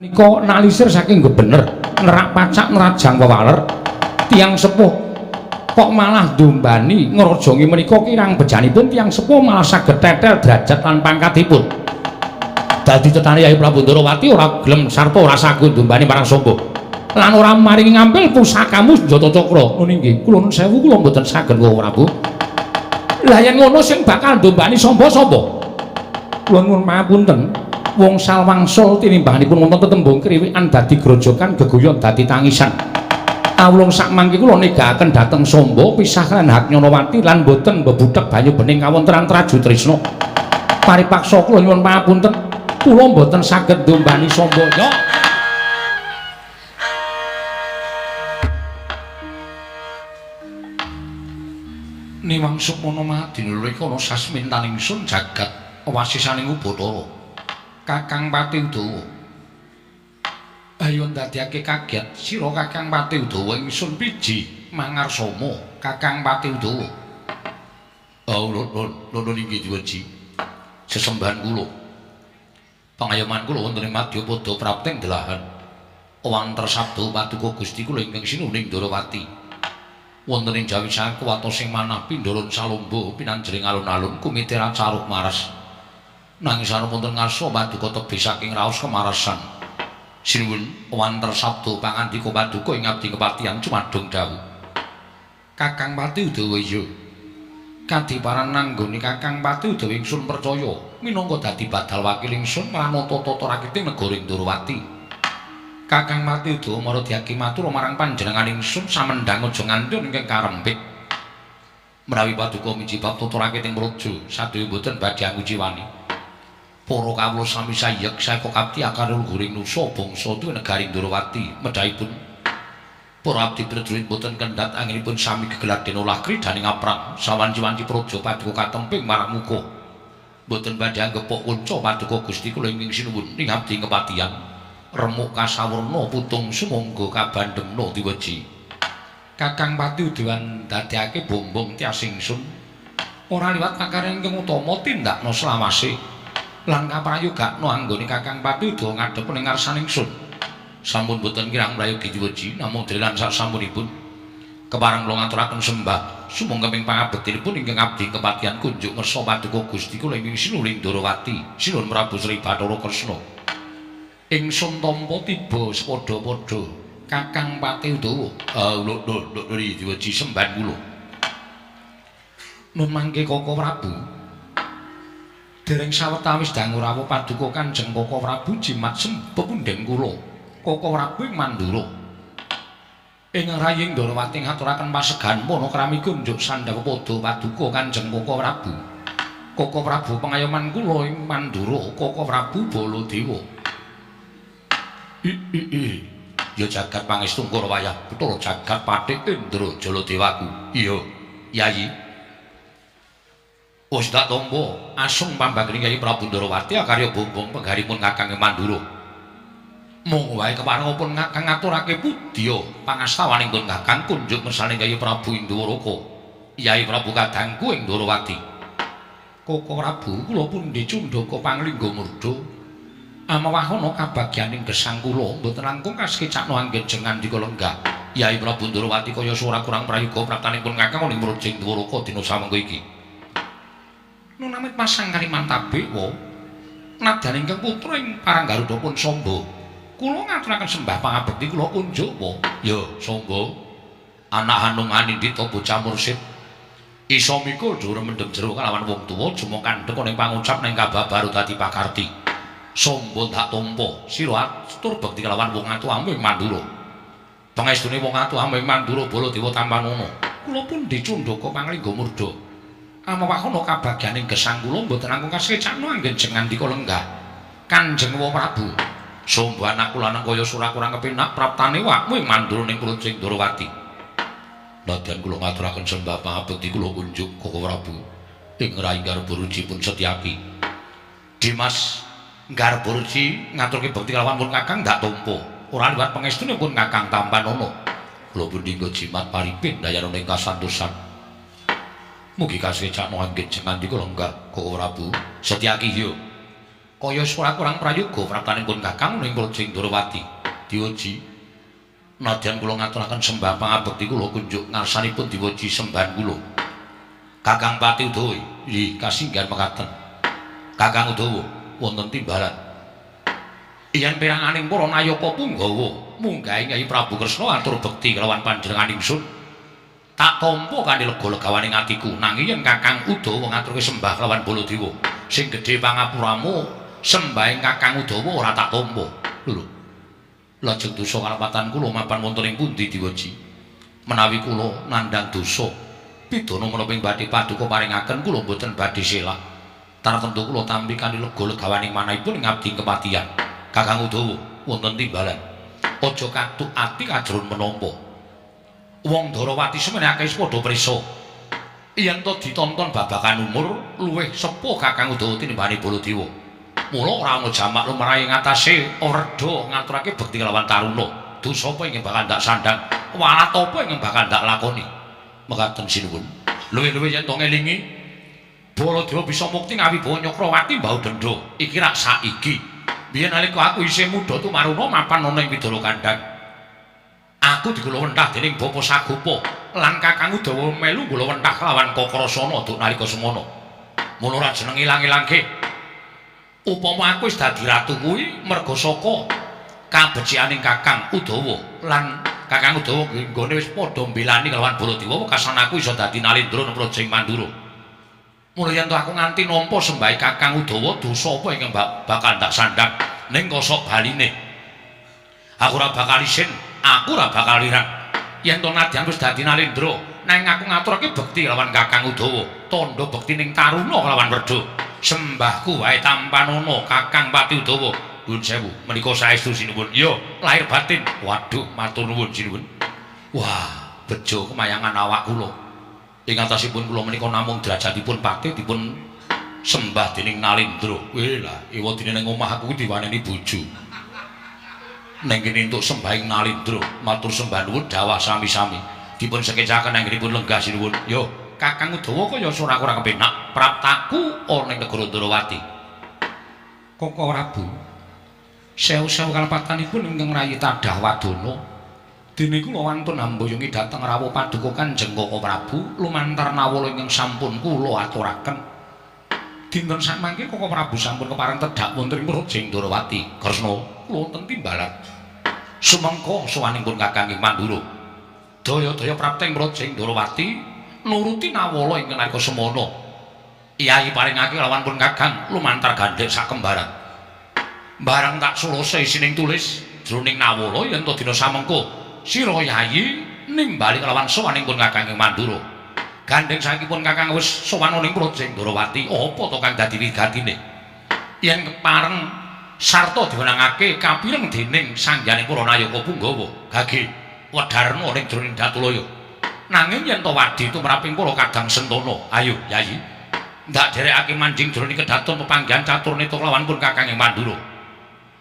Nika nalisir saking bener nerak pacak nerajang wewaler tiyang sepuh kok malah ndumbani ngrajangi menika kirang bejanipun tiyang sepuh malah saged tetel derajat lan pangkatipun. Dadi cetane Yayi Prabu Ndorowati ora gelem sarta ora sagu ndumbani marang Samba lan ora maringi ngampil pusakamu senjata cakra. Ngono inggih, kula nuwun sewu kula mboten saged Koko Prabu. Lah yen ngono sing bakal ndumbani Samba sapa? Kula nuwun mapunten. Wong salwangsul tinimbanganipun wonten tetembung kriwikan dadi grojogan geguyon dadi tangisan. Awulung sakmangke kula negakaken dhateng Samba pisah lan hak Nyanawati lan boten mbebuthek banyu bening kawontenan Traju Trisna. Paripaksa kula nyuwun pangapunten, kula boten saged ndumbani Samba. Ya. Niwang sukmana madinulika sasmintaning sun jagat wasisaning Ubathara. Kakang Pati Udawa. Ayo ndadekake kaget sira Kakang Pati Udawa ingsun piji mangarsama Kakang Pati Udawa. Oh lho inggih diweji. Sesembahan kula. Pangayoman kula wonten ing Madyapada prapting delahan. Wanter sabda paduka Gusti kula ingkang sinuhun ing Ndorowati. Wonten ing jawi sakuwatos sing manah pindharan salomba pinanjering alun-alun kumitera caruk maras. Nanging sampun wonten ngarsa paduka tebih saking raos kemarasan. Sinuwun wanter sabda pangandika paduka ing abdi kepatihan cumadung dawuh. Kakang Pati Udawa iya. Kadiparan nanggone Kakang Pati Udawa ingsun percaya minangka dadi badal wakil ingsun pranata tata rakiting negara Ndorowati. Kakang Pati Udawa mara diaki matur marang panjenengan ingsun samendhang aja nganti ingkang karempit. Menawi paduka miji bab tata rakiting praja sadaya boten badhe anguciwani. Para kawula sami sayek saeka kapti akar luhuring nusa bangsa tuwi negari Ndorowati medhahipun para abdi prajurit boten kendhat anggenipun sami gegeladen olah kridaning aprang sawanci-wanci praja paduka katemping marang muka boten badhe anggepok kunca paduka Gusti kula ingkang sinuwun ing abdi kepatihan remuk kasawurna putung sumangga kabandhemna diweji. Kakang Pati Udawa ndadekake bombong tias ingsun ora liwat pakaryan ingkang utama tindakna selawase lan kaprayogakna anggone Kakang Pati Udawa ngadhep ning ngarsaning ingsun. Sampun boten kirang prayogi diweji namung dalan sasampunipun kepareng kula ngaturaken sembah sumangga ing pangabektinipun ingkang abdi kepatihan kunjuk ngersa paduka Gusti kula ingkang sinuhun ing Ndorowati Sinuhun Prabu Sri Bathara Kresna. Ingsun tampa tiba sepadha-padha Kakang Pati Udawa. Lho lho diweji sembahan kula. Nun mangke Koko Prabu. Dereng sawetawis dangu rawuh paduka Kanjeng Koko Prabu jimat pepundhen kula. Koko Prabu ing Mandura. Ing raying Ndorowati ngaturaken pasegahan panakrami kunjuk sandhawa padha paduka Kanjeng Koko Prabu. Koko Prabu pangayoman kula ing Mandura, Koko Prabu Baladewa. I i i. Ya jagat pangestu wayah Bathara jagat Patih Indra Jaladewaku. Iya, Yayi. Wis tak tampa asung pambagring Yayi Prabu Ndorowati akarya bombong penggaripun Kakang Mandura. Mung wae keparengipun Kakang ngaturake pudya pangastawaning pun Kakang kunjuk mersane Yayi Prabu Indrawaka. Yayi Prabu kadangku ing Ndorowati. Koko Prabu kula pundi cundhaka panglingga murda. Amawahana kabagyaning gesang kula mboten langkung kasekecakna anggen jeng ngandika lenggah. Yayi Prabu Ndorowati kaya ora kurang prayoga praptanipun Kakang ning Mrojing Dwaraka dina samangga iki. Nun amit pasang kalimantabe wa nadyan ingkang putra ing parang Garuda pun Samba. Kula ngaturaken sembah pangabekti kula kunjuk wa. Ya Samba, anak Hanung Anindita bocah mursid. Isa mikul dhuwur mendem jero kalawan wong tuwa jumong kandhek ning pangucap ning kababaru dadi pakarti. Samba ndak tampa sira atur bekti kalawan wong atuwamu ing Mandura. Pangestune wong atuwamu ing Mandura Baladewa tampanana. Kula pundi cundhaka panglingga murda. Amawahana kabagyaning gesang kula mboten langkung kasekecakna anggen jeng ngandika lenggah. Kanjeng Wa Prabu, Samba anakku lanang kaya ora kurang kepenak praptane wakmu ing Mandura ning Krujing Ndorowati. Nadyan kula ngaturaken sembah pangabekti kula kunjuk Koko Prabu ing Rai Garbaruci pun Setyaki. Dimas Garbaruci ngaturke bekti kalawan pun Kakang ndak tampa. Ora liwat pangestune pun Kakang tampanana. Kula pundi jimat paripin dayana ing kasantosan. Mugi kasekecakna anggen jeng ngandika lenggah Koko Prabu Setyaki yo. Kaya ora kurang prayoga praptanipun Kakang ning Praja Ndrawati. Diwaji. Nadyan kula ngaturaken sembah pangabekti kula kunjuk ngarsanipun diwaji sembahan kula. Kakang Pati Udawa, nggih kasinggihan mekaten. Kakang Udawa wonten timbalan. Yen peranganing para nayaka punggawa munggahe Kyai Prabu Kresna atur bekti kelawan panjenengan ingsun. Tak tampa kanthi lega-legawaning atiku nanging yen Kakang Udawa ngaturke sembah kelawan Baladewa sing gedhe pangapuramu sembahing Kakang Udawa ora tak tampa. Lho. Lajeng dosa kalepatan kula mapan wonten ing pundi diwaji? Menawi kula nandhang dosa pidana menapa ing badhe paduka paringaken kula mboten badhe selak. Tartemtu kula tampi kanthi lega-legawaning manahipun ngabdi kepatihan. Kakang Udawa wonten timbalan. Aja katuk ati kajron menapa. Wong Ndrawati semene akeh padha prisa. Yen to ditonton babagan umur luwih sepuh Kakang Udawa tinimbane Baladewa. Mula ora ana jamak lumrahe ngatasé werda ngaturake bekti kelawan taruna. Dosa apa ingkang bakal ndak sandhang, walat apa ingkang bakal ndak lakoni. Mekaten sinuwun. Luwih-luwih yen to ngelingi Baladewa bisa mukti ngawibawa Nyakrawati mbau dendha. Iki rak saiki. Biyen nalika aku isih mudha tumaruna mapan ana ing Widara Kandhang. Aku digulawentah dening Bapa Sagopa lan Kakang Udawa melu gulawentah kelawan Kakrasana duk nalika semana. Mula ora jeneng ilang-ilangke. Upama aku wis dadi ratu kuwi merga saka kabecikaning Kakang Udawa lan Kakang Udawa nggone wis padha mbelani kelawan Baladewa wekasan aku iso dadi nalendra nang Praja Mandura. Mula yen to aku nganti nampa sembahe Kakang Udawa dosa apa ingkang bakal ndak sandhang ning kosok baline. Aku ora bakal isin, aku ora bakal wirang. Yen to nadyan wis dadi nalendra, nanging aku ngaturake bekti lawan Kakang Udawa, tandha bekti ning taruna kelawan werda. Sembahku wae tampanana Kakang Pati Udawa. Nuwun sewu, menika saestu sinuwun. Yo, lahir batin. Waduh, matur nuwun sinuwun. Wah, bejo kemayangan awak kula. Ing atasipun kula menika namung derajatipun patih dipun sembah dening nalendra. Weh lah, ewadene ning omah aku diwaneni bojo. Neng kene entuk sembahing nalendra, matur sembah nuwun dawah sami-sami. Dipun sekecaken anggenipun lenggah sinuwun. Yo, Kakang Udawa kaya ora kurang kepenak, praptaku ana ing negara Ndrawati. Koko Prabu, sewu-sewu kalepatanipun ingkang rayi tadah wadana. Dene kula wantun amboyongi dhateng rawuh paduka Kanjeng Koko Prabu lumantar nawala ingkang sampun kula aturaken. Dinten sakmangke Koko Prabu sampun kepareng tedhak wonten ing Praja Ndrawati. Kresna kula wonten timbalan. Sumangga sowanipun Kakang ing Mandura. Daya-daya prapta ing Praja Ndrawati nuruti nawala ingkang nalika semana. Yai paringake lawan pun Kakang lumantar gandhek sakembaran. Barang tak sulose isining tulis jroning nawala yen to dina samengko sira Yai nimbali kelawan sowaning pun Kakang ing Mandura. Gandheng saikipun Kakang wis sowan ning Praja Ndrawati, apa to kang dadi wigatine? Yen kepareng sarta diwenangake kapireng dening sanghyang para nayaka punggawa gage wedharna ning jroning Datulaya. Nanging yen to wadi tumraping para kadang sentana, ayo Yayi, ndak derekake manjing jroning kedaton pepanggihan catur neta kelawan pun Kakang ing Mandura.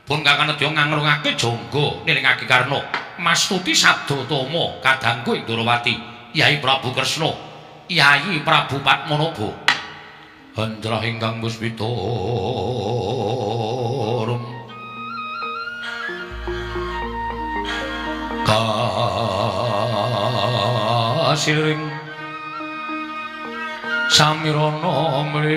Pun Kakang nedya ngangrungake jangga nilingake karna mastuti sabda tama kadangku ing Ndrawati, Yai Prabu Kresna, Yai Prabu Padmanaba. Handrah ingkang puspita rum kasiring samirana mle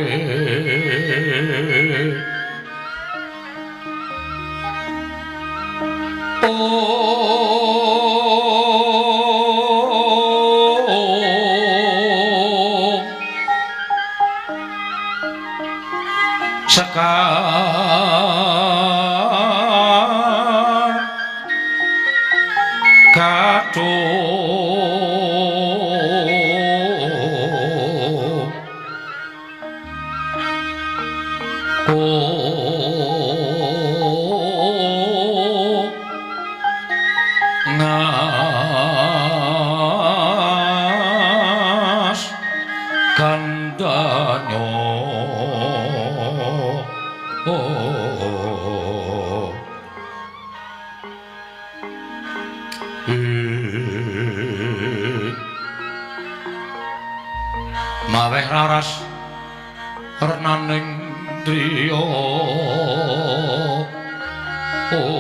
sekar kathung ngas kandanyo maweh raras renaning Driya Om Om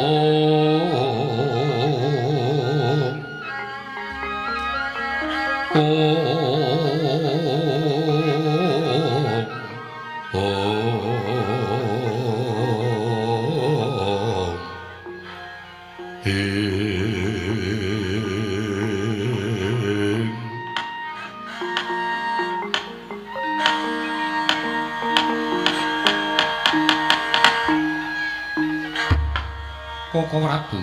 Om Ing. Koko Prabu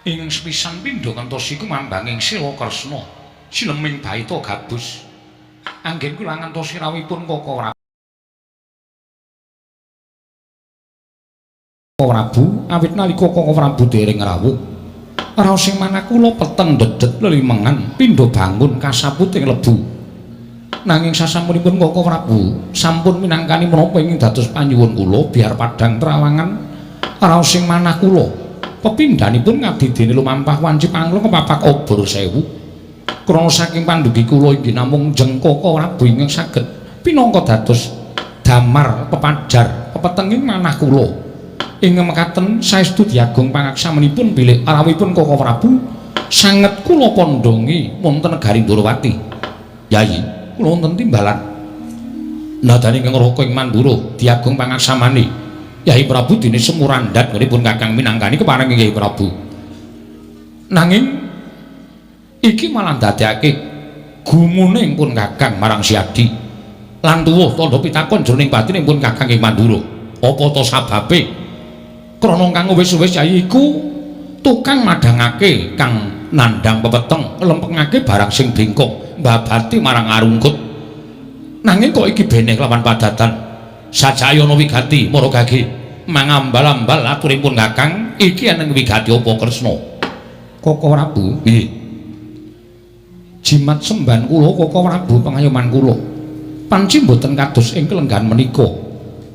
ing sepisan pindha ngentos iku mambanging Sila Kresna sileming baita gabus. Anggen kula ngentosi rawuhipun Koko Prabu awit nalika Koko Prabu dereng rawuh raos ing manah kula peteng dedet lelimengan pindha bangun kasaput ing lebu. Nanging sasampunipun Koko Prabu sampun minangkani menapa ingkang dados panyuwun kula biar padhang trawangan raos ing manah kula pepindhanipun ngabdi dene lumampah wanci panglung kepapak obor sewu. Krana saking pandugi kula inggih namung jeng Koko Prabu ingkang saged pinangka dados damar pepajar pepetenging manah kula. Ing mekaten saestu diagung pangaksamanipun bilih rawuhipun Koko Prabu sanget kula pondhongi wonten negari Ndorowati. Yayi, kula wonten timbalan. Nadane ingkang raka ing Mandura diagung pangaksamane Yai Prabu dene semurandhat nggih Kakang minangkani kepareng Yai Prabu. Nanging iki malah ndadekake gumune pun Kakang marang Siadi lan tuwuh tandha pitakon jroning batine pun Kakang ing Mandura. Apa ta sababe? Krana kang wis-wis yai iku tukang madhangake kang nandhang pepeteng lempengake barang sing bengkok mbabati marang arungkut. Nanging kok iki beneh kelawan padatan. Sajake ana wigati mara gage mangambal-ambal aturipun Kakang iki eneng wigati apa Kresna? Koko Prabu, nggih. Jimat semban kula Koko Prabu pengayoman kula. Panci mboten kados ing kelenggahan menika.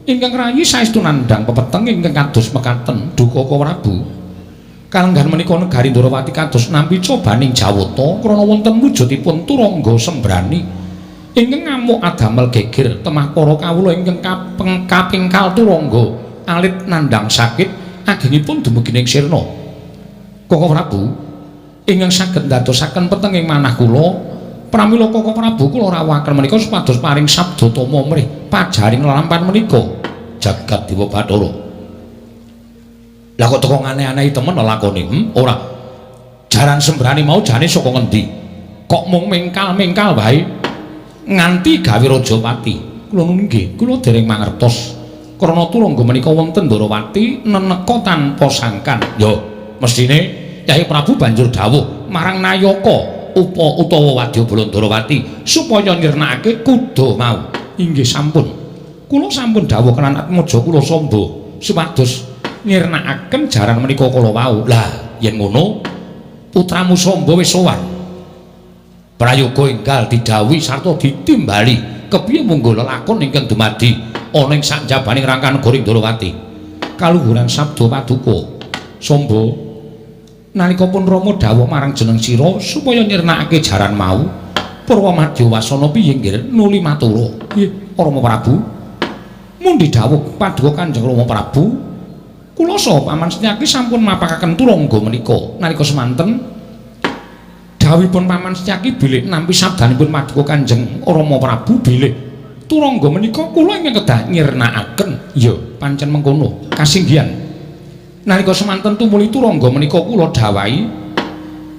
Ingkang rayi saestu nandhang pepeteng ingkang kados mekaten duh Koko Prabu. Kalenggahan menika negari Ndorowati kados nampi cobaning Jawata krana wonten wujudipun Turangga Sembrani ingkang ngamuk adamel geger temah para kawula ingkang kapingkal Turangga alit nandhang sakit agengipun dumugi ing sirna. Koko Prabu ingkang saged ndadosaken petenging manah kula pramila Koko Prabu kula rawuhaken menika supados paring sabda tama mrih pajaring lelampahan menika jagat Dewa Bathara. Lah kok teko aneh-aneh temen lelakone? Ora. Jaran Sembrani mau jane saka ngendi? Kok mung mengkal-mengkal wae nganti gawe Rajapati. Kula nuwun nggih, kula dereng mangertos. Krana Turangga menika wonten Ndorowati neneka tanpa sangkan. Ya, mesthine Kyai Prabu banjur dawuh marang Nayaka upa utawa Wadyabala Ndorowati supaya nyirnakake kuda mau. Inggih sampun. Kula sampun dawuh kelan atmaja kula Samba supados nyirnakaken jaran menika kala wau. Lah, yen ngono putramu Samba wis sowan. Prayoga enggal didhawuhi sarta ditimbali kepiye munggo lelakon ingkang dumadi ana ing sakjabaning rangka negara Ndorowati. Kaluhuran sabda paduka Samba nalika pun Rama dawuh marang jeneng sira supaya nyirnakake jaran mau, Purwa Madya wasana piye nggih nuli matura. Nggih, Rama Prabu. Mundi dawuh paduka Kanjeng Rama Prabu, kula saha Paman Setyaki sampun mapakaken Turangga menika. Nalika semanten dawuhipun Paman Setyaki bilih nampi sabdanipun paduka Kanjeng Rama Prabu bilih Turangga menika kula ingkang kedah nyirnakaken. Ya, pancen mengkono kasinggihan. Nalika semanten tumuli Turangga menika kula dawahi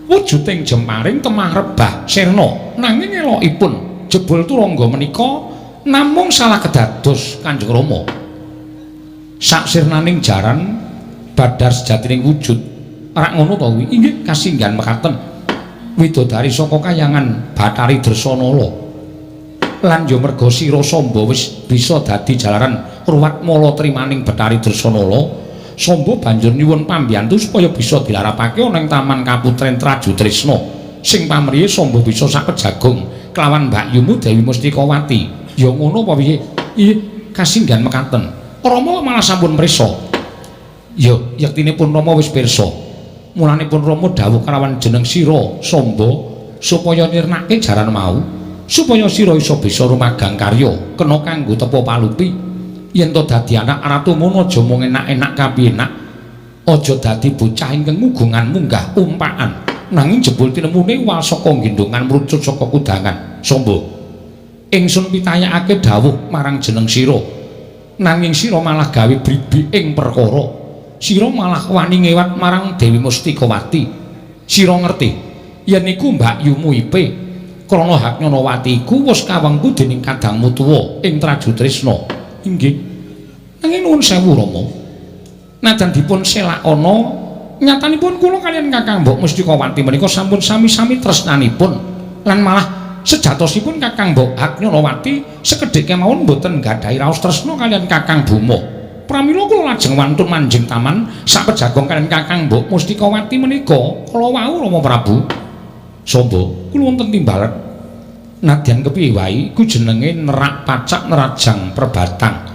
wujuding jemparing temah rebah sirna, nanging elokipun jebul Turangga menika namung salah kedados Kanjeng Rama. Saksirnaning jaran badar sejatining wujud. Rak ngono to kuwi? Inggih kasinggihan mekaten. Widodari saka kayangan Bathari Dresanala. Lan ya merga sira Samba wis bisa dadi jalaran ruwat mala trimaning Bathari Dresanala, Samba banjur nyuwun pambiyantu supaya bisa dilarapake ana ing Taman Kaputren Traju Tresna sing pamrihe Samba bisa sapejagung kelawan mbakyumu Dewi Mustikawati. Ya ngono apa piye? Ih, kasinggihan mekaten. Rama malah sampun mrisa. Ya, yektine pun Rama wis pirsa. Mulane pun Rama dawuh kalawan jeneng sira Samba supaya nyirnake jaran mau, supaya sira iso bisa rumagang karya kena kanggo tepa palupi. Yen to dadi anak ratu mono aja mung enak-enak kapiyenak. Aja dadi bocah ingkang mugungan munggah umpakan. Nanging jebul tinemune wal saka gendongan mrucut saka kudangan. Samba. Ingsun pitayakake dawuh marang jeneng sira. Nanging sira malah gawe bribi ing perkara. Sira malah wani ngewat marang Dewi Mustikawati. Sira ngerti yen iku mbakyumu Ipe krana Hak Nyanawati iku wis kawengku dening kadangmu tuwa ing Trajutrisna. Inggih. Nanging nuwun sewu Rama. Najan dipun selakana nyatanipun kula kaliyan Kakang Mbok Mustikawati menika sampun sami-sami tresnanipun lan malah sejatosipun Kakang Mbok Hak Nyanawati sekedhik kemawon mboten nggadahi raos tresna kaliyan Kakang Buma. Pramila kula lajeng wantun manjing taman sapejagong kaliyan Kakang Mbok Mustikawati menika kala wau Rama Prabu. Samba, kula wonten timbalan. Nadyan kepiye wae iku jenenge nerak pacak nerajang perbatang.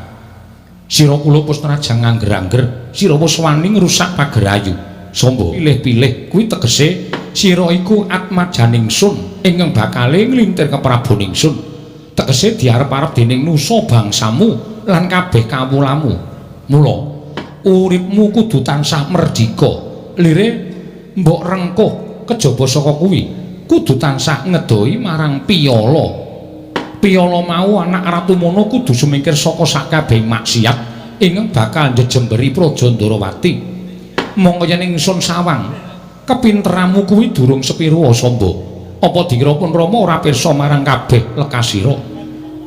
Sira kula wis nerajang angger-angger, sira wis wani ngrusak pagerayu. Samba, pilih-pilih kuwi tegese sira iku atmajaning sun ingkang bakale nglintir keprabon ingsun. Tegese diarep-arep dening nusa bangsamu lan kabeh kawulamu. Mula uripmu kudu tansah merdika. Lire mbok rengkuh kejaba saka kuwi kudu tansah ngedohi marang piyala. Piyala mau anak ratu mono kudu sumingkir saka sakabehing maksiat ingkang bakal njejemberi Praja Ndarawati. Mongko yen ingsun sawang kepinteramu kuwi durung sepiruwa Samba. Apa dikira pun Rama ora pirsa marang kabeh lekasira.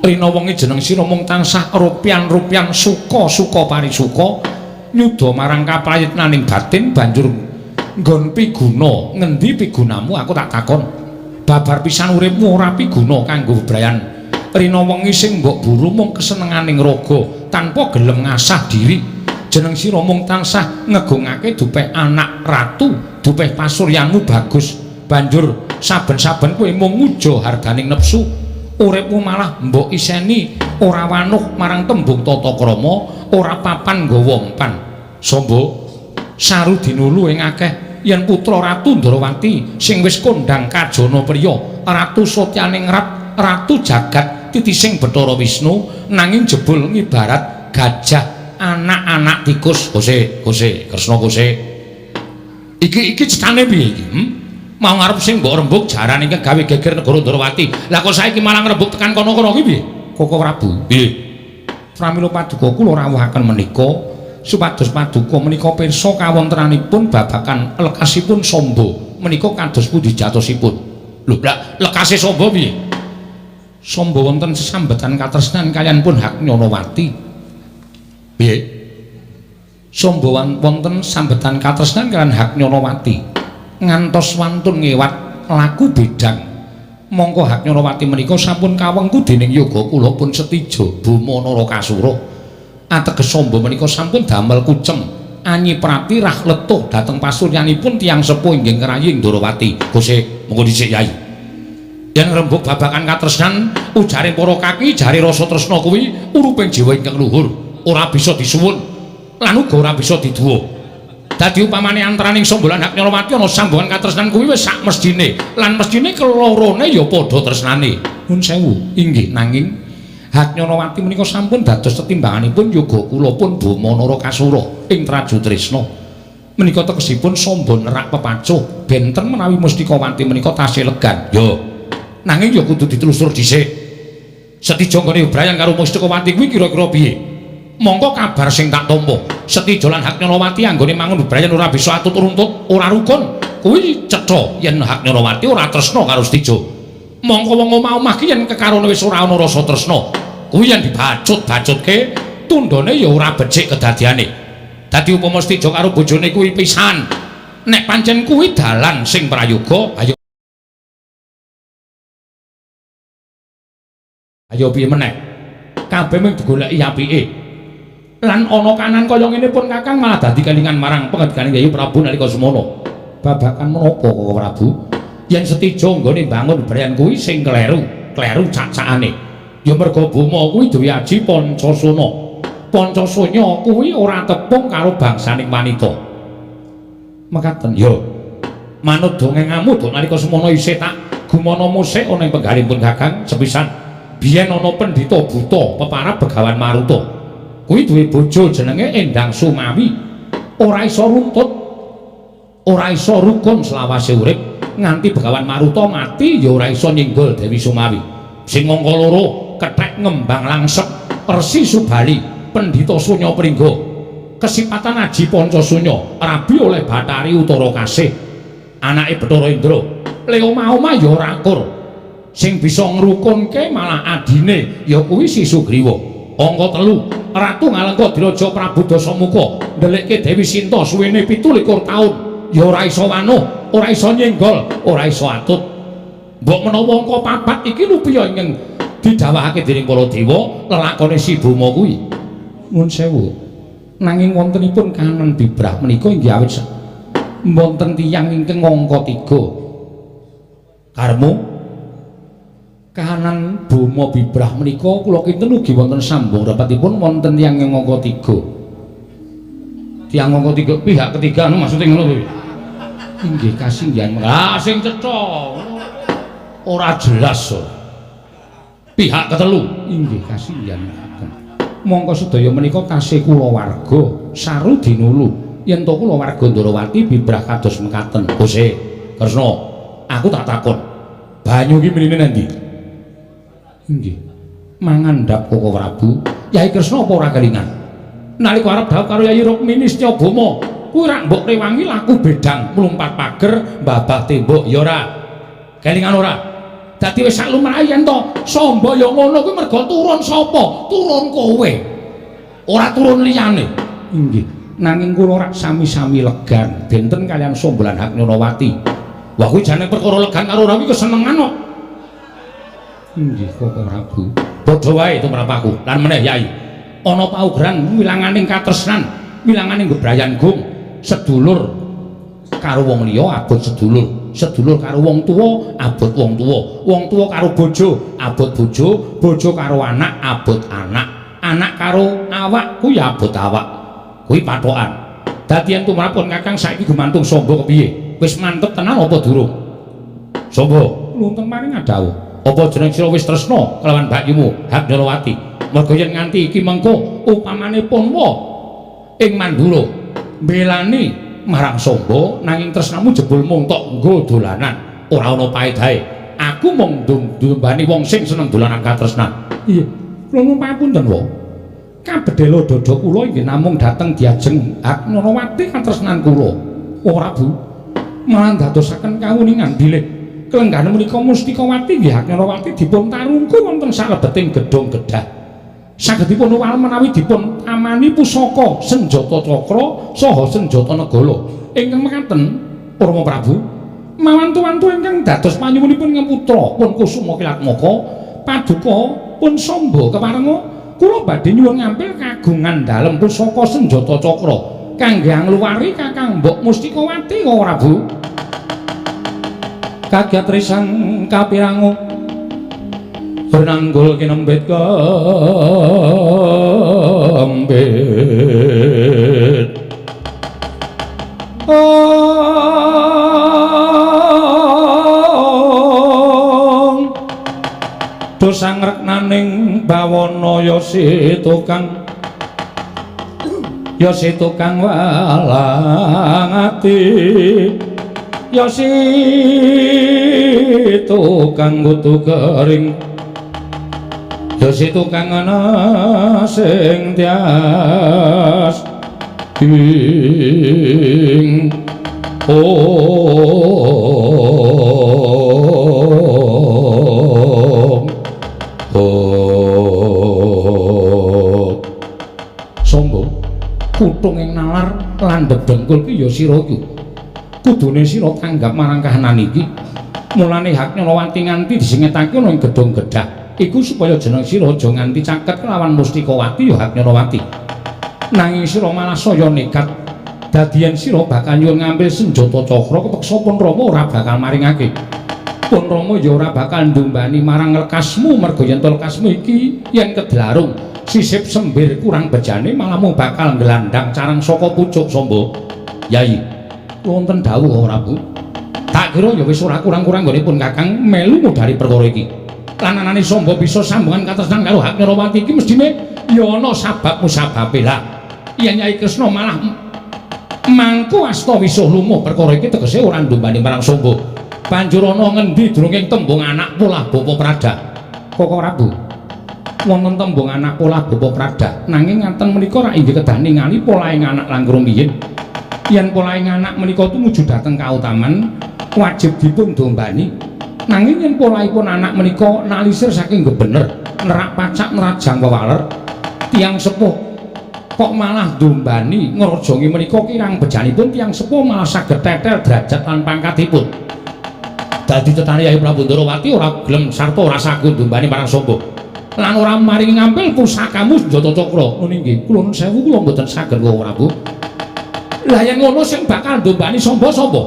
Rina wengi jeneng sira mung tansah rupyan-rupyan suka-suka parisuka nyuda marang kaprayitnaning batin banjur nggon piguna. Ngendi pigunamu aku tak takon. Babar pisan uripmu ora piguna kanggo bebrayan. Rina wengi sing mbok buru mung kesenenganing raga tanpa gelem ngasah diri. Jeneng sira mung tansah ngegungake dupeh anak ratu, dupeh pasuryanmu bagus. Banjur saben-saben kowe mung nguja hardaning nepsu. Uripmu malah mbok iseni ora wanuh marang tembung tata krama, ora papan nggawa empan. Samba, saru dinulu ing akeh yen putra Ratu Ndarawati sing wis kondhang kajana priya, ratu satyaning rat, ratu jagat titising Bathara Wisnu, nanging jebul ngibarat gajah anak-anak tikus. Kose, kose, Kresna kose. Iki iki cetane piye iki? Mau ngarep sing mbok rembug jaran ingkang gawe geger negara Ndarawati. Lah kok saiki malah ngrembug tekan kono-kono ki piye? Koko Prabu. Piye? Pramila paduka kula rawuhaken menika supados paduka menika pirsa kawontenanipun babagan lekasipun Samba menika kados pundi jatosipun. Lho, lah lekase Samba piye? Samba wonten sesambetan katresnan kaliyan pun Hak Nyanawati. Piye? Samba wonten sambetan katresnan kaliyan Hak Nyanawati. Ngantos wantun ngewat laku bedang. Mongko Hak Nyanawati menika sampun kawengku dening yoga kula pun Setija Buma Narakasura. Ateges Samba menika sampun damel kucem anyiprati rah letuh dhateng pasuryanipun tiyang sepuh inggih ngrayi Ndarawati. Gose, monggo dhisik Yai. Yen ngrembug babagan katresnan ujare para kaki jare rasa tresna kuwi uruping jiwa ingkang luhur, ora bisa disuwun lan uga ora bisa diduwa. Dadi upamane antaraning Samba lan Hak Nyanawati ana sambungan katresnan kuwi wis sak mesthine lan mesthine kelorone ya padha tresnane. Nuwun sewu, inggih nanging Hak Nyanawati menika sampun dados tetimbanganipun yoga kula pun Bama Narakasura ing Trajutrisna. Menika tegesipun Samba nerak pepacuh benten menawi Mustikawati menika tasih legan. Yo. Nanging ya kudu ditelusur dhisik. Setija nggone bebrayan karo Mustikawati kuwi kira-kira piye? Mongko kabar sing tak tampa, Setija lan Hak Nyanawati anggone mangun bebrayan ora bisa atut runtut, ora rukun. Kuwi cetha yen Hak Nyanawati ora tresna karo Setija. Mongko wong omah-omah ki yen kekarone wis ora ana rasa tresna, kuwi yen dibacut-bacutke tundhone ya ora becik kedadiane. Dadi upama Setija karo bojone kuwi pisan, nek pancen kuwi dalan sing prayoga, ayo ayo piye meneh? Kabeh mung digoleki apike. Lan ana kanan kaya ngene pun Kakang malah dadi kelingan marang pengendikane Kyai Prabu nalika semono. Babagan menapa Koko Prabu? Yen Setija nggone mbangun bebrayan kuwi sing kleru, kleru cacakane. Ya merga Boma kuwi duwe aji Pancasana. Pancasana kuwi ora tepung karo bangsaning wanita. Mekaten ya. Manut dongengamu dok nalika semono isih tak gumana musik ana ing penggalipun Kakang sepisan. Biyen ana pendhita buta peparab Begawan Maruta. Kuwi duwe bojo jenenge Endang Sumawi. Ora iso runtut, ora iso rukun selawase urip, nganti Begawan Maruta mati ya ora iso nyenggol Dewi Sumawi. Sing angka loro kethek ngembang langsep Resi Subali, pendhita Sunya Pringga. Kesipatan Aji Pancasunya, rabi oleh Bathari Utara Kasih, anake Bathara Indra. Le omah-omah ya ora akur. Sing bisa ngrukunke malah adine ya kuwi Si Sugriwa. Angka 3, Ratu Ngalengka Diraja Prabu Dasamuka ndelikke Dewi Sinta suwene 27 taun ya ora iso wanuh, ora iso nyenggol, ora iso atut. Mbok menawa angka 4 iki rupiah ingkang didhawuhake dening para dewa lelakone Si Boma kuwi. Nuwun sewu. Nanging wontenipun kahanan bibrah menika inggih awit wonten tiyang ingkang angka 3. Karmu kahanan Boma bibrah menika kula kinten ugi wonten sambung rapatipun wonten tiyang ingkang angka 3. Tiyang angka 3 pihak ketiga anu maksude ngono kuwi. Inggih kasinggihan. Ah sing cetha. Ora jelas so. Pihak ketelu inggih kasinggihan. Mongko sedaya menika tasih kulawarga saru dinulu yen to kulawarga Ndorowati bibrah kados mekaten. Kose Kresna, aku tak takon. Banyu iki mrene nandi? Inggih. Mangandhap Koko Prabu. Yai Kresna apa ora kelingan? Nalika arep dhawuh karo Yayi Rukmini Setyabama, kuwi rak mbok rewangi laku bedang mlumpat pager mbabah tembok ya ora? Kelingan ora? Dadi wis sak lumrahe yen to Samba ya ngono kuwi merga turun sapa? Turun kowe. Ora turun liyane. Inggih. Nanging kula rak sami-sami legan benten kalian Samba lan Haknyanawati. Wah kuwi jane perkara legan karo ora kuwi kesenengan kok. Inggih Koko Prabu. Padha wae tumrap aku lan meneh Yai. Ana paugeran wilanganing katresnan, wilanganing gebrayan gung, sedulur karo wong liya abot sedulur, sedulur karo wong tuwa abot wong tuwa, wong tuwa karo bojo abot bojo, bojo karo anak abot anak, anak karo awak kuwi abot awak. Kuwi pathokan. Dadi yen tumrapun Kakang saiki gumantung Samba kepiye? Wis mantep tenan apa durung? Samba, nuwun maring dawuh. Apa jeneng sira wis tresna kelawan bakyumu Haknyanawati? Merga yen nganti iki mengko upamane Punwa ing Mandura mbelani marang Samba nanging tresnamu jebul mung tok nggo dolanan, ora ana paedahe. Aku mung ndumbani wong sing seneng dolanan katresnan. Iya, kula nuwun pangapunten, Wa. Kabedhela dada kula inggih namung dhateng diajeng Haknyanawati katresnan kula. Ora, Bu. Malah ndadosaken kawuningan bilih kelenggahan menika Mustikawati nggih Haknyanawati dipun tarungku wonten salebeting gedhong gedah. Saged dipun uwal menawi dipun amani pusaka senjata cakra saha senjata negala. Ingkang mekaten Rama Prabu, mawantu-wantu ingkang dados panyuwunipun ingkang putra pun Kusuma Kilatmaka paduka pun Samba keparenga kula badhe nyuwun ngampil kagungan dalem pusaka senjata cakra kangge angluwari Kakang Mbok Mustikawati Koko Prabu. Kagiat risang kapirangu bernanggul kinembit kembit. Ong dosang reknaning bawana ya si tukang ya si tukang walang ati ya si tukang kutu kering ya si tukang ana sing tias ing ong ong. Samba kutung ing nalar landhep dengkul ki ya sira iku. Kudune sira tanggap marang kahanan iki. Mulane Haknyanawati nganti disingetake ana ing gedhong gedah iku supaya jeneng sira aja nganti caket kelawan Mustikawati ya Haknyanawati. Nanging sira malah saya nekat. Dadi yen sira bakal nyuwun ngambil senjata cakra kepeksa pun Rama ora bakal maringake. Pun Rama ya ora bakal ndumbani marang lekasmu merga yen to lekasmu iki yen kedlarung sisip sembir kurang bejane malah mung bakal nglandang carang saka pucuk Samba. Yai, wonten dawuh ora, Bu? Tak kira ya wis ora kurang-kurang nggonipun Kakang melu ngudari perkara iki. Lan anane Samba bisa sambungan katresnan karo Haknyanawati iki mesthine Ya ana sabab musababe lah. Yen Yai Kresna malah mangku asta wisuh lumuh perkara iki tegese ora ndombani marang Samba. Banjur ana ngendi durunging tembung anak polah bapa Prada? Koko Prabu. Wonten tembung anak polah bapa Prada. Nanging ngaten menika rak inggih kedah ningali polahing anak langkung rumiyin. Yen polahing anak menika tumuju dhateng kautaman wajib dipun dombani. Nanging yen polahipun anak menika nalisir saking gebener, nerak pacak nerajang wewaler, tiyang sepuh kok malah dombani ngrajangi menika kirang bejanipun tiyang sepuh malah saged tetel derajat lan pangkatipun. Dadi cetane Yai Prabu Ndorowati ora gelem sarta ora sagu dombani marang Samba. Lan ora maringi ngampil pusakamu senjata cakra. Ngono inggih, kula nuwun sewu kula mboten saged Koko Prabu. Lah yen ngono sing bakal ndombani Samba sapa?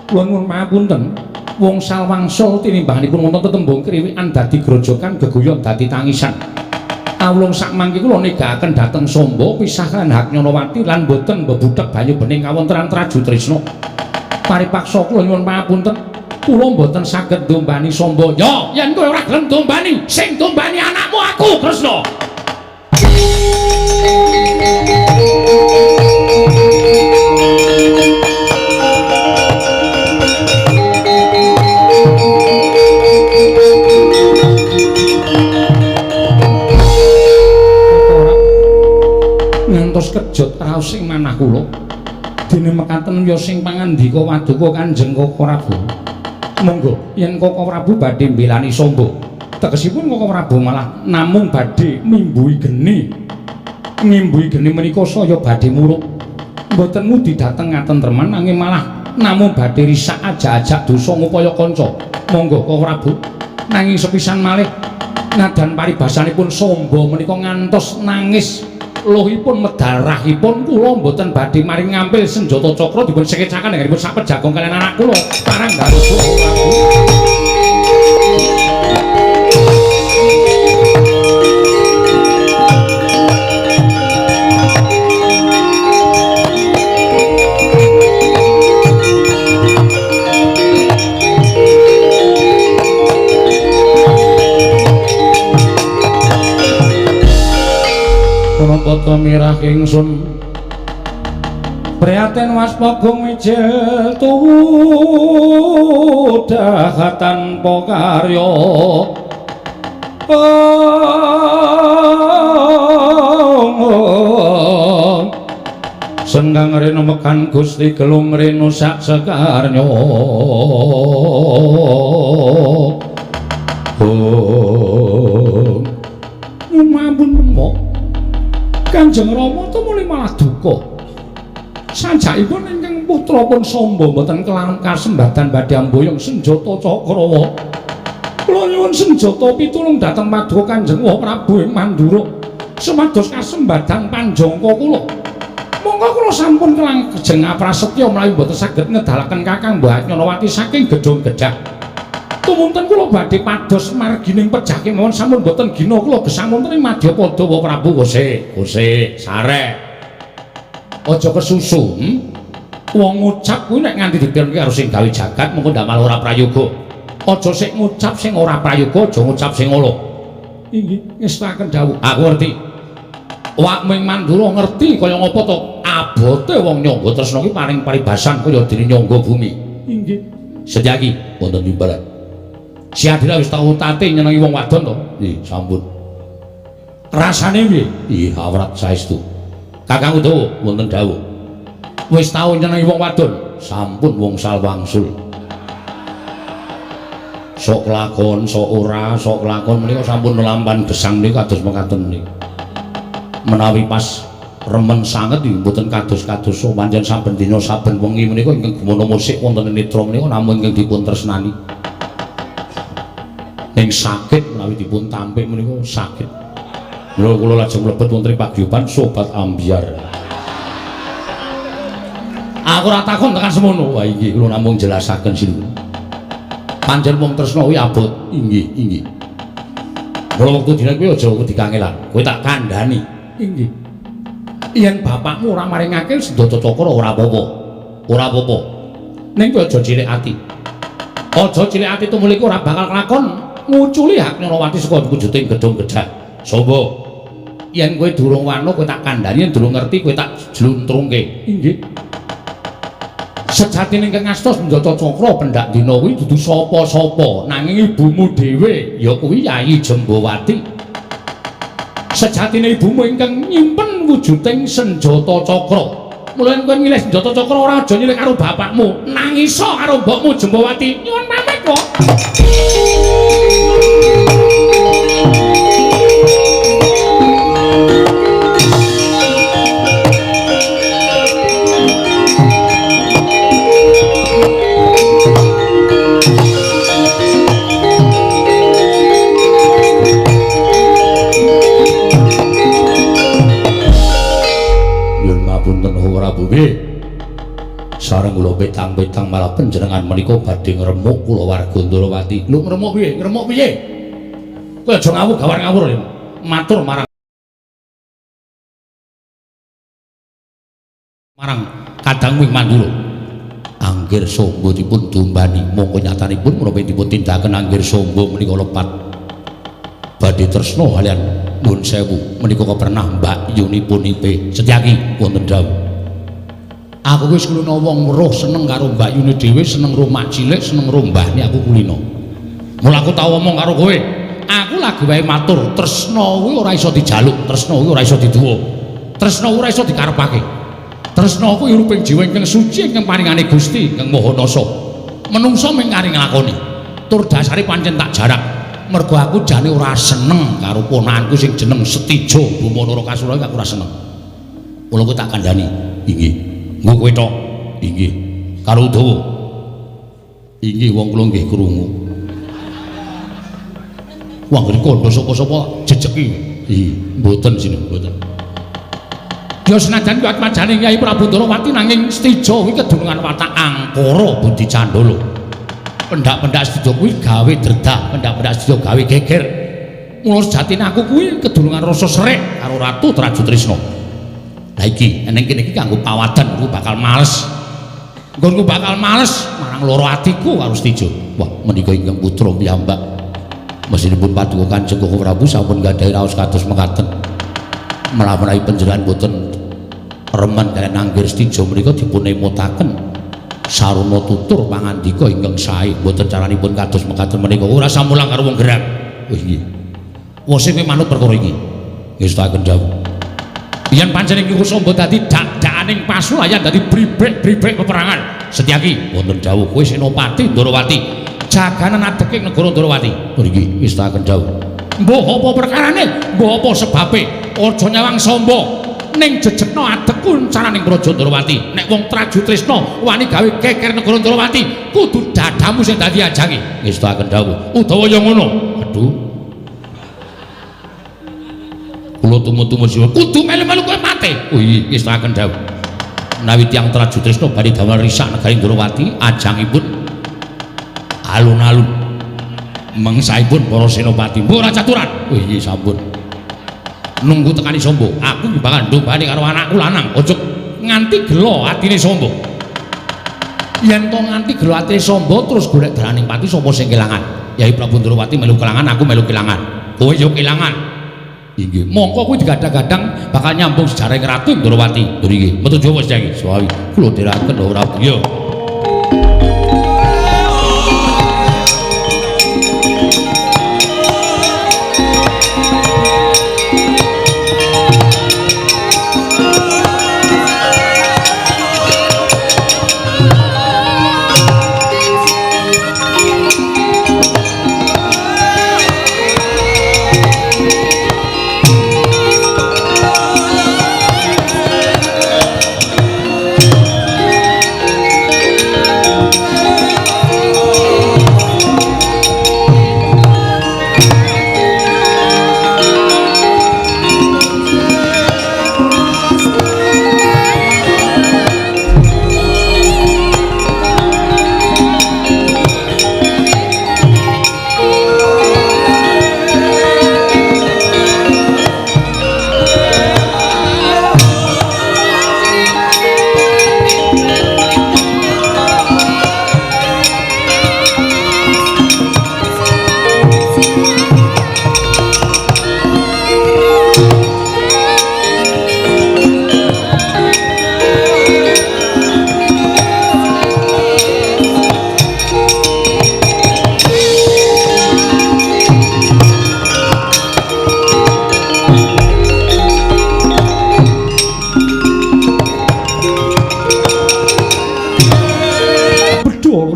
Kula nuwun pangapunten. Wong salwangsul tinimbanganipun wonten tetembung kriwikan dadi grojogan geguyon dadi tangisan. Awulung sakmangke kula negakaken dhateng Samba pisah lan hak Nyanawati lan boten mbebuthek banyu bening kawontenan Traju Trisna. Paripaksa kula nyuwun pangapunten, kula mboten saged ndombani Samba. Ya, yen kowe ora gelem ndombani, sing ndombani anakmu aku, Kresna. Ngantos kejot raos ing manah kula. Dene mekaten ya sing pangandika waduka Kanjeng Koko Prabu. Monggo yen Koko Prabu badhe mbelani Samba, tegesipun Koko Prabu malah namung badhe mimbuhi geni. Ngimbuhi geni menika saya badhe muruk. Mboten ngudi dhateng katentreman nanging malah namung badhe risak ajak-ajak dosa ngupaya kanca. Monggo Koko Prabu. Nanging sepisan malih nadan paribasanipun Samba menika ngantos nangis luhipun medal rahipun kula mboten badhe maring ngampil senjata cakra dipun sekecaken anggenipun sak pejagong kaliyan anak kula parang Garuda Prabu. Punapa mirah ingsun prihatin waspagung mijil tuwudah tanpa karya. Senggang rena mekan Gusti Gelung rena sak sekarnya. Ampun memok Kanjeng Rama tumuli malah duka. Sajakipun ingkang putra pun Samba mboten kelangan kasembadan badhe amboyong senjata Cakrawa. Kula nyuwun senjata pitulung dhateng paduka Kanjeng Prabu ing Mandura supados kasembadan panjangka kula. Monggo kula sampun kelang kejeng prasetya menawi mboten saged ngedalaken Kakang Mbah Nyanawati saking gedhong gedhah. Tumunten kula badhe pados margining pejah kemawon sampun boten gina kula gesang wonten ing Madyapada Wa Prabu. Kose, kose, sare. Aja kesusu. Wong ngucap kuwi nek nganti dipirengke karo sing gawe jagat mengko ndak malah ora prayoga. Aja sik ngucap sing ora prayoga, aja ngucap sing ala. Inggih, ngestakaken dawuh. Aku ngerti. Wak ming Mandura ngerti kaya ngapa to abote wong nyangga tresna ki paring paribasan kaya dene nyangga bumi. Inggih. Sejaki wonten timbalan. Si Adila wis tau tate nyenengi wong wadon to? Nggih, sampun. Rasane piye? Nggih, awrat saestu. Kakang Udawa wonten dawuh. Wis tau nyenengi wong wadon? Sampun wong salwangsul. Sok lakon, sok ora, sok lakon menika sampun nelampan gesang menika kados mekaten menika. Menawi pas remen sanget nggih mboten kados-kados pancen saben dina saben wengi menika ingkang gumana musik wonten ing netra menika namung ingkang dipun tresnani. Ning sakit menawi dipun tampik menika sakit. Mula kula lajeng mlebet wonten ing paguyuban Sobat Ambyar. Aku ora takon tekan semono. Wah inggih kula namung jelasaken sinuwun. Pancen wong tresna kuwi abot. Inggih, inggih. Mula wektu dina kuwi aja wedi kangelan. Kowe tak kandhani. Inggih. Yen bapakmu ora maringake senjata cakra ora apa-apa. Ora apa-apa. Ning kowe aja cilik ati. Aja cilik ati tumuli ora bakal kelakon nguculi hak Nyanawati saka wujuting gedhong gedhah. Samba. Yen kowe durung wano kowe tak kandhani, yen durung ngerti kowe tak jluntrungke. Inggih. Sejatine ingkang asta senjata cakra pendak dina kuwi dudu sapa-sapa, nanging ibumu dhewe ya kuwi Yayi Jembawati. Sejatine ibumu ingkang nyimpen wujuding senjata cakra. Mula yen kowe nyilih senjata cakra ora aja nyilih karo bapakmu, nangisa karo mbokmu Jembawati. Nyuwun pamit kok. Sareng kula petang-petang malah panjenengan menika badhe ngremuk kula warga Ndorowati. Lho ngremuk piye? Ngremuk piye? Kowe aja ngawur gawar ngawur lho. Matur marang kadang wing Mandura. Anggir Sombo dipun dumbani, mongko nyatanipun menapa dipun tindakaken Anggir Sombo menika lepat. Badhe tresna kaliyan nuwun sewu menika kepernah Mbak Yunipun Ipe Setyaki wonten dawuh. Aku wis kulino wong weruh seneng karo Mbak Yuni dhewe, seneng rumah cilik, seneng rombahne aku kulino. Mula aku tau omong karo kowe, aku lagi wae matur, tresna kuwi ora iso dijaluk, tresna kuwi ora iso diduwa. Tresna kuwi ora iso dikarepake. Tresna kuwi ruping jiwa ingkang suci ingkang paringane Gusti ingkang Maha Nasa. Menungsa mung kari nglakoni. Tur dasare pancen tak jarak. Mergo aku jane ora seneng karo ponakanku sing jeneng Setijo Boma Narakasura iki aku ora seneng. Mula kowe tak kandhani. Inggih. Nggo kowe tok. Inggih. Karo Udawa. Inggih wong kula nggih krungu. Wong ngriko kandha sapa-sapa jejeki. Nggih, mboten sini, mboten. Ya senajan kuwi atmajane Kyai Prabu Ndorowati nanging Setijo kuwi kedunungan watak angkara budi candala. Pendak-pendak Setijo kuwi gawe dredah, pendak-pendak Setijo gawe geger. Mula sejatine aku kuwi kedunungan rasa serik karo Ratu Trajutrisna. Lah iki eneng kene iki kanggo pawadan aku bakal males. Nggonku bakal males marang loro atiku karo Setijo. Wah, menika ingkang putra piyambak. Mesinipun paduka Kanjeng Koko Prabu sampun gadhahi raos kados mekaten. Menawi panjenengan boten remen kaliyan Anggir Setijo menika dipun emutaken sarana tutur pangandika ingkang sae. Boten caranipun kados mekaten menika ora samulang karo wong gerang. Oh inggih. Wose kowe manut perkara iki. Ngestakaken dawuh. Yen pancen iki Kusamba dadi dak-dakaning pasulayan dadi bribek-bribek peperangan. Setyaki wonten dawuh kowe Senopati Ndorowati jaganan adeking negara Ndorowati. Oh inggih, ngestakaken dawuh. Mbuh apa perkarane? Mbuh apa sebabe? Aja nyawang Samba ning jejegna adekku caraning Praja Ndorowati. Nek wong Trajutrisna wani gawe keker negara Ndorowati, kudu dadamu sing dadi ajange. Ngestakaken dawuh. Udawa ya ngono. Aduh. Kula tumu-tumu siwa kudu melu-melu kowe mate. Oh iya, ngestakaken dawuh. Menawi tiyang Trajutrisna badhe damel risak negari Ndorowati, ajangipun alun-alun. Mengsaipun para senopati. Mbok ora caturan. Oh iya sampun. Nunggu tekani Sombo, aku bakal ndombani karo anakku lanang. Aja nganti gelo atine Sombo. Yen to nganti gelo atine Sombo terus golek dalaning pati sapa sing kelangan? Yai Prabu Ndorowati melu kelangan, aku melu kelangan. Kowe yo kelangan. Inggih. Mongko kuwi digadang-gadang bakal nyambung sejarah Ratu Ndorowati. Nggih. Metu Jawa saiki. Suwawi. Kula dherekaken ora ya.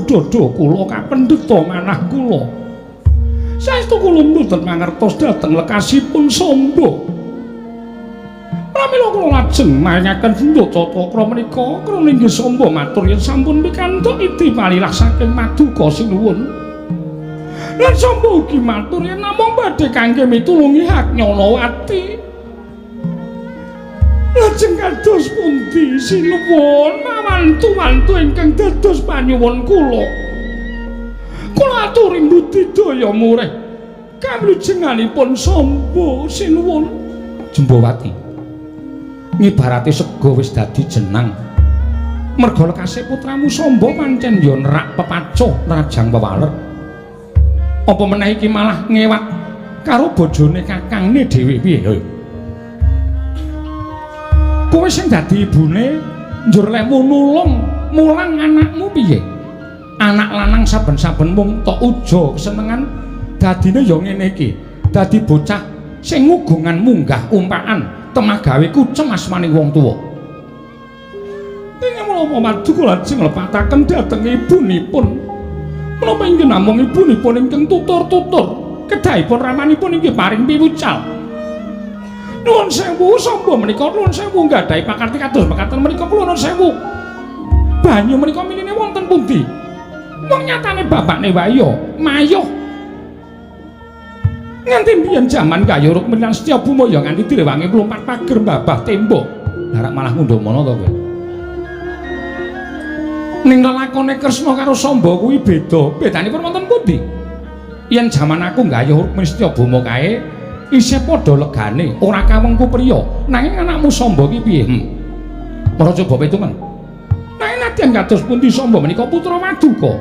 dada kula kapendheta manah kula. Saestu kula mboten mangertos dhateng lekasipun Samba. Pramila kula lajeng maringaken senjata cakra menika krana inggih Samba matur yen sampun pikantuk idi palilah saking Maduka sinuwun. Lan Samba ugi matur yen namung badhe kangge mitulungi Haknyanawati. Lajeng kados pundi sinuwun mawantu-wantu ingkang dados panyuwun kula. Kula aturi budidaya murih kamlujenganipun Samba sinuwun. Jembawati ngibarate sega wis dadi jenang. Merga lekase putramu Samba pancen ya nerak pepacuh nerajang pewaler. Apa meneh iki malah ngewat karo bojone kakangne dhewe piye ya? Kowe sing dadi ibune njur lehmu nulung mulang anakmu piye? Anak lanang saben-saben mung tok uja kesenengan dadine ya ngene iki. Dadi bocah sing ngugungan munggah umpakan temah gawe kucem asmaning wong tuwa. Ing menapa Maduka lajeng lepataken dhateng ibunipun. Menapa inggih namung ibunipun ingkang tutur-tutur kedahipun ramanipun inggih paring piwucal. Nuwun sewu Samba menika nuwun sewu nggadahi pakarti kados mekaten menika kula nuwun sewu. Banyu menika miline wonten pundi? Wong nyatane bapakne wae ya mayuh. Nganti mbiyen jaman kaya Rukmini lan Setyabuma ya nganti direwangi mlumpat pager mbabah tembok. Lah rak malah ngundha mono to kowe. Ning lelakone Kresna karo Samba kuwi beda. Bedanipun wonten pundi? Yen jaman aku nggayuh Rukmini Setyabuma kae isih padha legane, ora kawengku priya. Nanging anakmu Samba ki piye? Ora coba pitungan. Nanging nadyan kados pundi Samba menika putra Maduka.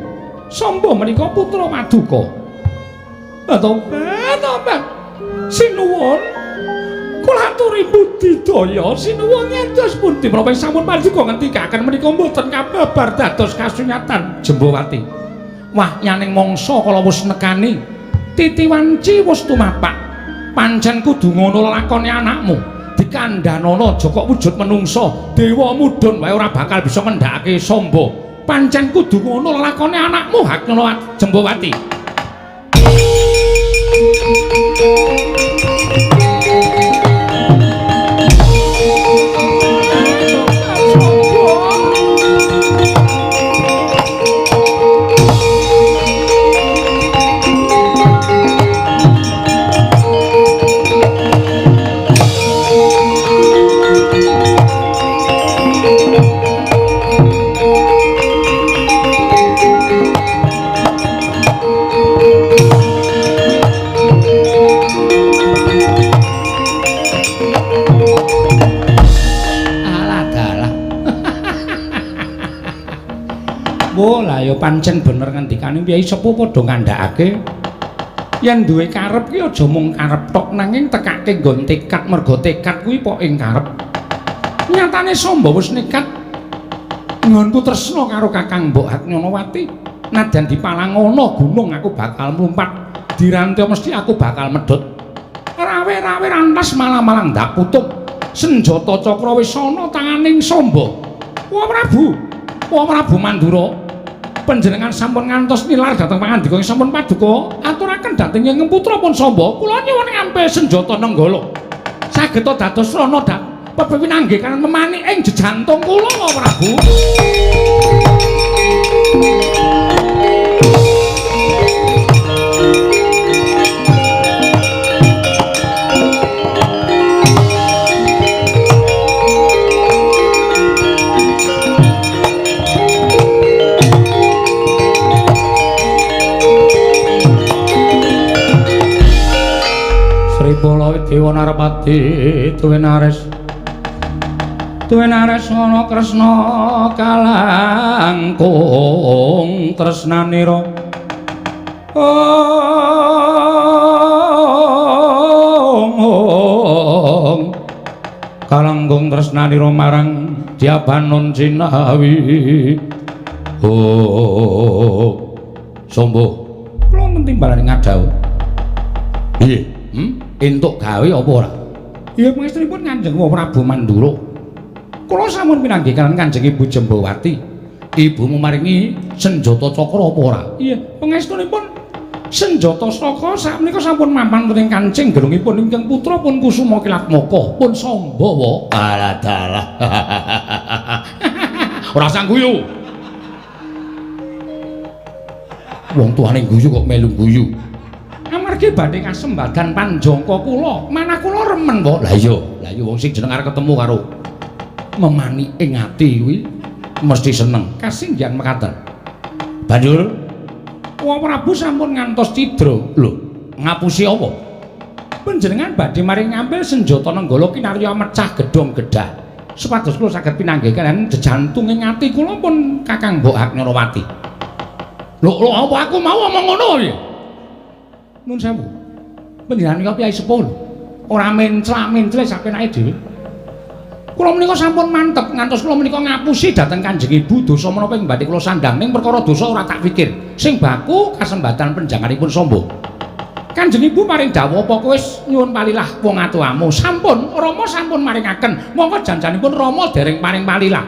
Samba menika putra Maduka. Tobat, tobat. Sinuwun. Kula aturi budidaya sinuwun ngantos pundi menapa sampun Paduka ngendikaken menika mboten kababar dados kasunyatan Jembawati. Wah, yaning mangsa kala wis nekani titiwanci wis tumapak. Pancen kudu ngono lelakone anakmu. Dikandhanana aja kok wujud menungsa, dewa mudhun wae ora bakal bisa ngendhakake Samba. Pancen kudu ngono lelakone anakmu Haknyanawati Jembawati. Lah ya pancen bener ngendikane Kyai Sepuh padha ngandhakake yen duwe karep ki aja mung karep tok nanging tekake nggon tekad merga tekad kuwi pok ing karep. Nyatane Samba wis nekat nggonku tresna karo Kakang Mbok Haknyanawati. Nadyan dipalangana gunung aku bakal mlumpat, dirantya mesti aku bakal medhot. Rawe-rawe rantas malang-malang ndak putup. Senjata cakra wis ana tanganing Samba. Wah Prabu, Wah Prabu Mandura, panjenengan sampun ngantos nilar dhateng pangandika sampun paduka aturaken dhateng ingkang putra pun Samba. Kula nyuwun ngampe senjata Nenggala. Saged dados rana pepinanggih kanan memanik ing jejantung kula Wah Prabu. Dewa Narpati tuwinares tuwinares ana Kresna kalangkung tresnanira ong kalangkung tresnanira marang Dyabanon Cinawi. Oh Sombo kula mentimbalane ngadhawuh. Piye? Entuk gawe apa ora? Ya pangestunipun Kanjeng Prabu Mandura. Kula sampun pinanggih kaliyan Kanjeng Ibu Jembawati. Ibumu maringi senjata cakra apa ora? Iya, pangestunipun senjata saka sakmenika sampun mapan wonten kancing gerungipun ingkang putra pun Kusuma Kilatmaka pun Samba wa. Alah dalah. Ora usah guyu. Wong tuane guyu kok melu guyu. Amargi badhe kasembadan panjangka kula, manah kula remen kok. Lah iya, lah iya wong sing jeneng arep ketemu karo memani ing ati kuwi mesti seneng. Kasinggihan mekaten. Banjur Wa Prabu sampun ngantos cidra. Lho, ngapusi apa? Panjenengan badhe maring ngambil senjata Nenggala kinarya mecah gedhong gedah. Supados kula saged pinanggih kaliyan jejantung ing ati kula pun Kakang Mbok Haknyarawati. Lho, lho apa aku mau omong ngono piye? Nun sewu. Panjenengan menika piyai sepuh lho. Ora mencla-mencle sapenake dhewe. Kula menika sampun mantep ngantos kula menika ngapusi dhateng Kanjeng Ibu dosa menapa ing badhe kula sandhang ning perkara dosa ora tak pikir. Sing baku kasembatan penjanganipun Samba. Kanjeng Ibu paring dawuh apa kowe wis nyuwun palilah wong atuamu. Sampun, Rama sampun maringaken. Monggo janjanipun Rama dereng paring palilah.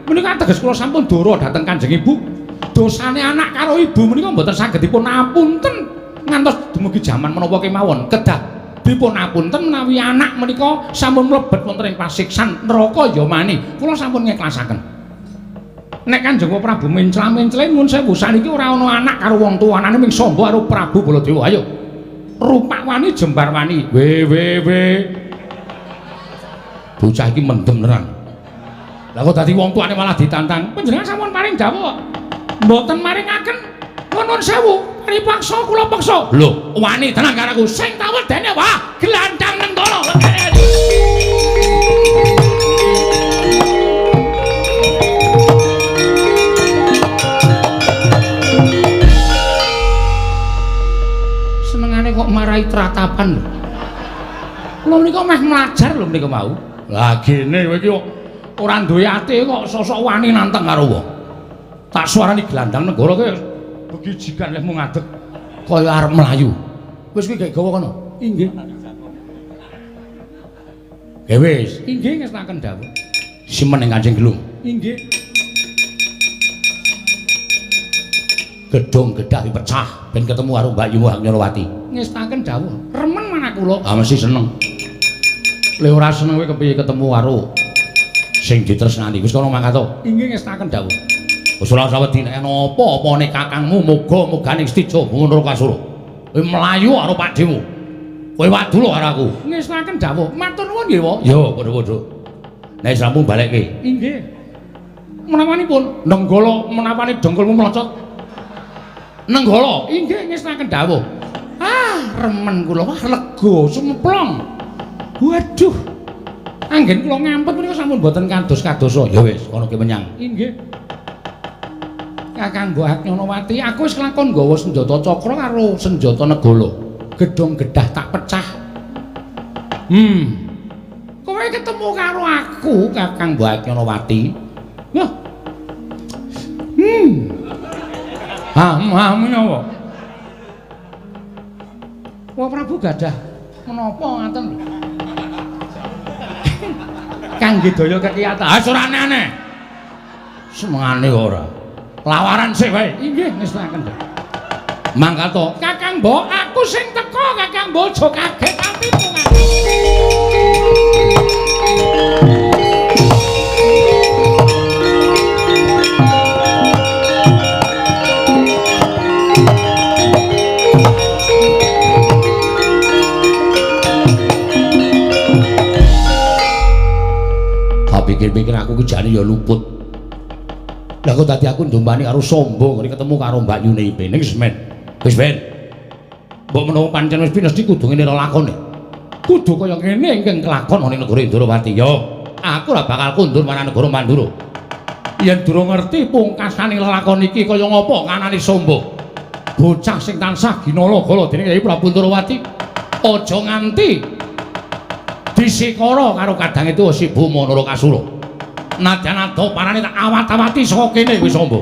Menika ateges kula sampun dora dhateng Kanjeng Ibu. Dosane anak karo ibu menika mboten saged dipun apunten ngantos dumugi jaman menapa kemawon. Kedah dipun apunten menawi anak menika sampun mlebet wonten ing pasiksan neraka ya mani. Kula sampun ngikhlasaken. Nek Kanjeng Prabu mencla-mencle nuwun sewu saniki ora ana anak karo wong tuanane ming Samba karo Prabu Baladewa. Ayo. Rupak wani jembar wani. We we we. Bocah iki mendem tenan. Lah kok dadi wong tuane malah ditantang. Panjenengan sampun paring dawuh. Mboten maringaken. Nuwun sewu, paripaksa kula peksa. Lho, wani tenan karo aku. Sing tak wedene wah, glandang Nenggala. Senengane kok marai tratapan lho. Kula menika meh mlajar lho menika mau. Lah gene kowe iki ora duwe ati kok sosok wani nantang karo wong. Tak suarani glandang Nenggala kowe begijigan lehmu ngadeg kaya arep mlayu. Wis kuwi gek gawa kono. Inggih. Ya wis, inggih ngestaken dawuh. Simen ing Kanjeng Gelung. Inggih. Gedhong gedah dipecah ben ketemu karo Mbak Yu Haknyarawati. Ngestaken dawuh. Remen manah kula. Ah mesti seneng. Le ora seneng kowe kepiye ketemu karo sing ditresnani. Wis kono mangkat to. Inggih ngestaken dawuh. Wis ora usah wedi nek ana apa-apane kakangmu muga-mugane setija Narakasura. Kowe mlayu karo pakdhemu. Kowe wadul karo aku. Ngestaken dawuh. Matur nuwun nggih, Pak. Ya, padha-padha. Nek sampun balekke. Inggih. Menawanipun Nenggala menawane dengkulmu mlocot. Nenggala, inggih ngestaken dawuh. Ah, remen kula. Wah, lega sumeplong. Waduh. Anggen kula ngampet menika sampun boten kados-kadosa. Ya wis, kono ki menyang. Inggih. Kakang Mbok Haknyanawati, aku wis kelakon nggawa senjata cakra karo senjata Nenggala. Gedhong gedah tak pecah. Kowe ketemu karo aku, Kakang Mbok Haknyanawati. Wah. Ha, ha menawa. Wah Prabu gadah menapa ngaten lho. Kangge daya kekiyatan. Ah ora aneh-aneh. Senengane ora. Lawaran sik wae. Inggih ngestaken. Mangkat to. Kakang Mbok, aku sing teko Kakang Mbok aja kaget atimu. Pikir-pikir aku ki jane ya luput. Lah kok dadi aku ndombani karo Samba ngene ketemu karo Mbak Yune Ipe ning semen. Wis ben. Mbok menawa pancen wis pinesti kudu ngene lakone. Kudu kaya ngene ingkang kelakon ana ing negara Indrawati. Ya, aku ora bakal kundur marang negara Mandura. Yen durung ngerti pungkasane lelakon iki kaya ngapa kanane Samba. Bocah sing tansah ginala-gala dening Kyai Prabu Ndrawati aja nganti disikara karo kadange tuwa si Boma Narakasura. Nadyan ado parane tak awat-awati saka kene kuwi Samba.